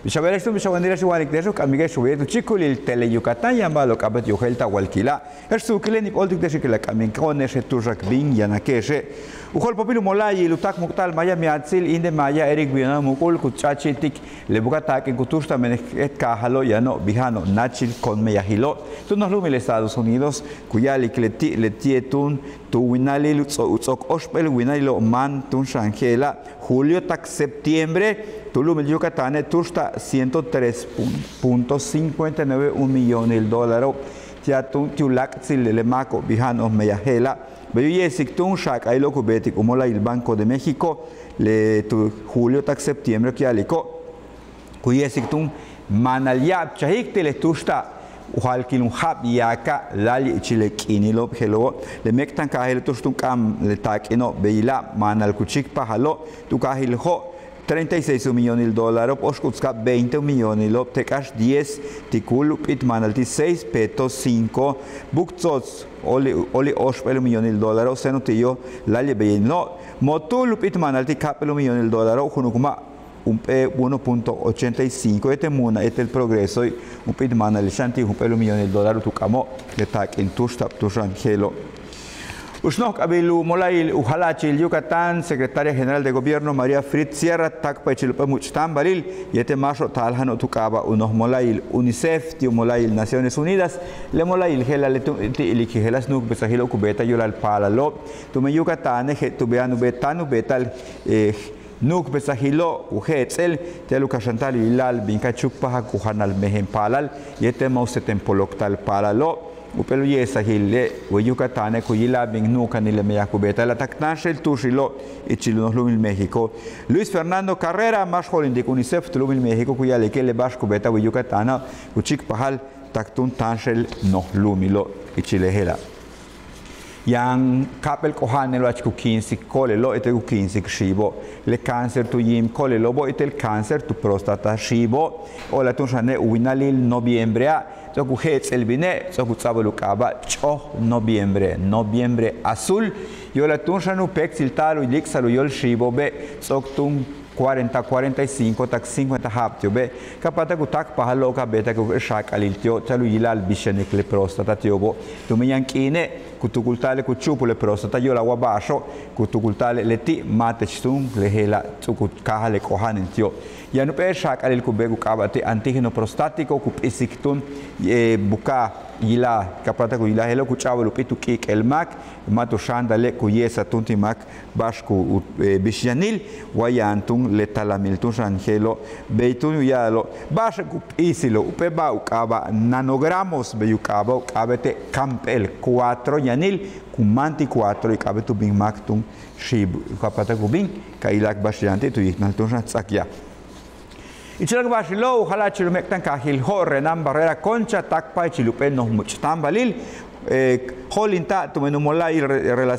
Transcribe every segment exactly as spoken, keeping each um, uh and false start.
Bix a beele'ex túun, bix a wenele'ex, in wa'alik te'ex u k'amike'ex u beetik tu chíikulil Tele Yucatán yaan ba'alo'ob k'a'abéet u yéetel ta walkila'. Je'ex suukilen in p'óoltik te'ex que la k'amiko'one'ex je'el túuxak bin yanake'exe'. U jo'olpóopil u mola'ayil u táakmukta'al maaya miatsil INDEMAYA Eric Buendía Mucul ku ch'a'achi'itik le buka'aj taak'in ku túuxta'al mejen kaajalo' yano'ob bija'ano'ob náachil kon meyajilo' tu noj lu'umil Estados Unidos. Ku ya'alik leti', leti'e' túun tu winalil u ts'o- u ts'o'ok óoxp'éel winalilo'ob máan túun xan je'ela' julio tak septiembre tu lu'umil Yucatane' túuxta'al ciento tres punto cincuenta y nueve un millonil dólaro'ob ti'al túun ti' u láak'tsil le máako'ob bija'ano'ob meyaj je'ela'. Bey u ye'esik túun xaak'a'ilo'ob ku beetik u mola'ayil Banco de México le tu julio tak septiembre ku ya'aliko'. Ku ye'esik túun maanal ya'abchajik ti' le túuxta'al u ja'alkil u ja'ab yaaka' láayli' ichil le k'iinilo'ob je'elo'obo'. Le méek'tankaajilo' tu'ux túun k'a'ana'an le taak'ino' beyila' maanal ku chíikpajalo' tu kaajil Jo' treinta y seis un millonil dólaro'ob, óoxkutzcab veinte un millonilo'ob, tek'ax diez, ti' kuul u p'íit maanal ti' seis, peto cinco, buk tsoots óoli' óoli' óoxp'éel un millonil dólaro'ob, seno ti' yóol láayli' beyino'ob, mootúul u p'íit maanal ti' ka'ap'éel un millonil dólaro'ob, junucma' jump'éel uno punto ochenta y cinco yéetel mu'una' yéetel Progresoe' jump'íit maanali' xan ti' jump'éel un millonil dólaro'ob tu k'amo' le taak'in túuxta'ab túun xan je'elo'. U xnóok'abil u mola'ayil u jala'achil Yucatán, Secretaria General de Gobierno María Fritz Sierra táakpaj ichil jump'éel múuch'táambalil yéetel máaxo'ob taal jano'ob tu k'aaba' u noj mola'ayil UNICEF ti' u mola'ayil Naciones Unidas. Le mola'ayil je'ela' leti' ti' ilik jejeláas nuukbesajilo'ob ku beeta'al yo'olal paalalo'ob tumen Yucatane' je'el tu be'an u beet táan u beeta'al nuukbesajilo'ob ku je'ets'el ti'al u kaxanta'al u yila'al bin ka chúukpajak u janal mejen paalal yéetel ma' u seten poloktal paalalo'ob. Jump'éel u ye'esajile' wey Yucatane' ku yila'al bin nu'ukanil le meyaj ku beeta'al tak táanxel tu'uxilo'ob ichil u noj lu'umil México. Luis Fernando Carrera, máax jo'olintik UNICEF tu lu'umil México, ku ya'alike' le ba'ax ku beeta'al wey Yucatana' ku chíikpajal tak túun táanxel noj lu'umilo'ob ichil le je'ela'. Yaan ka'ap'éel k'oja'anelo' jach ku ki'insik ko'olelo'ob yéetel ku ki'insik xiibo'. Le cáncer tu yiim ko'olelo'obo' yéetel cáncer tu próstata xiibo'. Yo'olal túun xane' u winalil noviembrea' ts'o'ok u je'ets'el bine' ts'o'ok u ts'a'abal u k'aaba' ch'oj noviembre, noviembre azul. Yo'olal túun xan u péektsilta'al u líik'sa'al u yóol xiibo'obe' ts'o'ok túun cuarenta, cuarenta y cinco tak cincuenta ja'ab ti'obe'. Ka páatak u táakpajalo'ob ka beetak u xaak'alil ti'ob ti'al u yila'al bix yanik le próstata ti'obo'. Tumen yaan k'iine' ku tukulta'ale' ku chu'upul le próstata yo'olal wa ba'axo' ku tukulta'ale' leti' ma'atech túun le je'ela' ts'o'ok u káajal le k'oja'anil ti'ob. Yaan jump'éel xaak'alil ku beetik u k'aaba' ti' antígeno prostático ku p'isik túun buka'aj yila'al ka páatak u yila'al je'elo' ku ch'a'abal u p'íit u k'i'ik'el máak ma' tu xáandale' ku ye'esa'al túun ti' máak ba'ax ku bix yanil wa yaan túun le talamil túun xan je'elo'. Bey túun u ya'alo'ob ba'ax ku p'íisilo' jump'éel ba'al u k'aaba' nanogramos bey u k'aaba' u k'a'abéete' kamp'éel cuatro yanil ku máan ti' cuatro y k'a'abéet u bin máak túun xiib ka páatak u bin ka ilaak ba'ax yaan ti' tu yijnal túun xan ts'akyaj. Ichil k ba'axilo' u jala'achil u méek'tankaajil Jo' Renán Barrera Concha táakpaj ichil jump'éel noj múuch'táambalil jo'olinta'al tumen u mola'ayil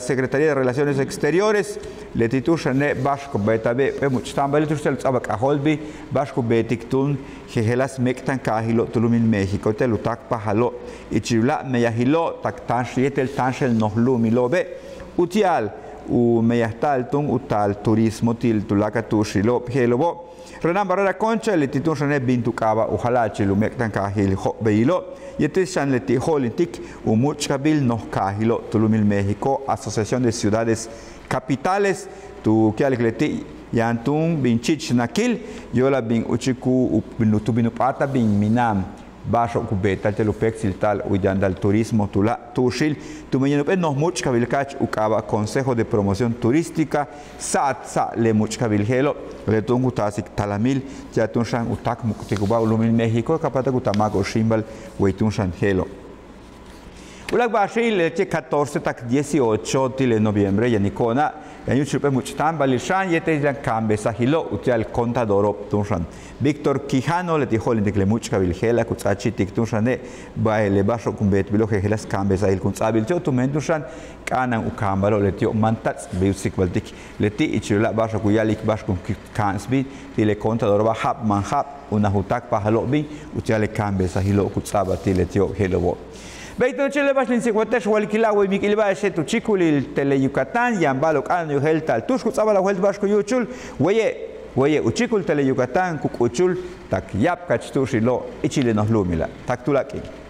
Secretaría de Relaciones Exteriores leti' túun xane' ba'ax ku beeta'albe' jump'éel múuch'táambalil tu'ux ti'al u ts'a'abal k'ajóoltbil ba'ax ku beetik túun jejeláas méek'tankaajilo' tu lu'umil México ti'al u táakpajalo' ichil u láak' meyajilo'ob tak táanxel yéetel táanxel noj lu'umilo'obe' uti'al u meyajta'al túun u taal turismo ti' tuláakal tu'uxilo'ob je'elo'obo'. Renán Barrera Concha leti' túun xane' bin tu k'aaba' u jala'achil u méek'tankaajil Jo' beyilo' yéetel xan leti' jo'olintik u múuch'kabil noj kaajilo' tu lu'umil México, Asociación de Ciudades Capitales, tu ku ya'alik leti' yaan túun bin chich nakil yo'olal bin úuchik u tu bin u p'áatal bin mina'an ba'axo'ob ku beeta'al ti'al u péektsilta'al u yantal turismo tuláak' tu'uxil tumen yaan jump'éel noj múuch'kabil ka'ach u k'aaba' Consejo de Promoción Turística. Sa'atsa'ab le múuch'kabil je'elo' leti' túun ku taasik talamil ti'al túun xan u táakmuktikubáa u lu'umil México ka páatak u taal máako'ob xíimbal wey túun xan je'elo'. U láak' ba'axil leti' catorce tak dieciocho ti' le noviembre yaniko'ona' yaan yúuchul jump'éel múuch'táambalil xan yéetel yaan kaambesajilo'ob uti'al contadoro'ob túun xan Víctor Quijano leti' jo'olintik le múuch'kabil je'ela' ku ts'áachi'itik túun xane' ba'ale' le ba'axo'ob kun beetbilo'ob jejeláas kaambesajil kun ts'a'abil ti'ob tumen túun xan k'a'ana'an u kaambalo'ob leti'ob mantats' bey u tsikbaltik leti' ichil u láak' ba'axo'ob ku ya'alik ba'ax kun kaamsbil ti' le contadoro'oba' ja'ab man ja'ab unaj u táakpajalo'ob bin uti'al le kaambesajilo'ob ku ts'a'abal ti' leti'ob je'elo'obo'. Bey túun ichil le ba'ax in tsikbalte'ex walkila' wey mik'il ba'axe' tu chíikulil Tele Yucatán yaan ba'alo'ob k'a'ana'an u yojéelta'al tu'ux ku ts'a'abal a wojéelt ba'ax ku yúuchul weye' Waye' u chíikul te' le Yucatán ku k'uchul tak ya'abkach tu'uxilo' ichil le noj lu'umila', tak tuláakal k'iin.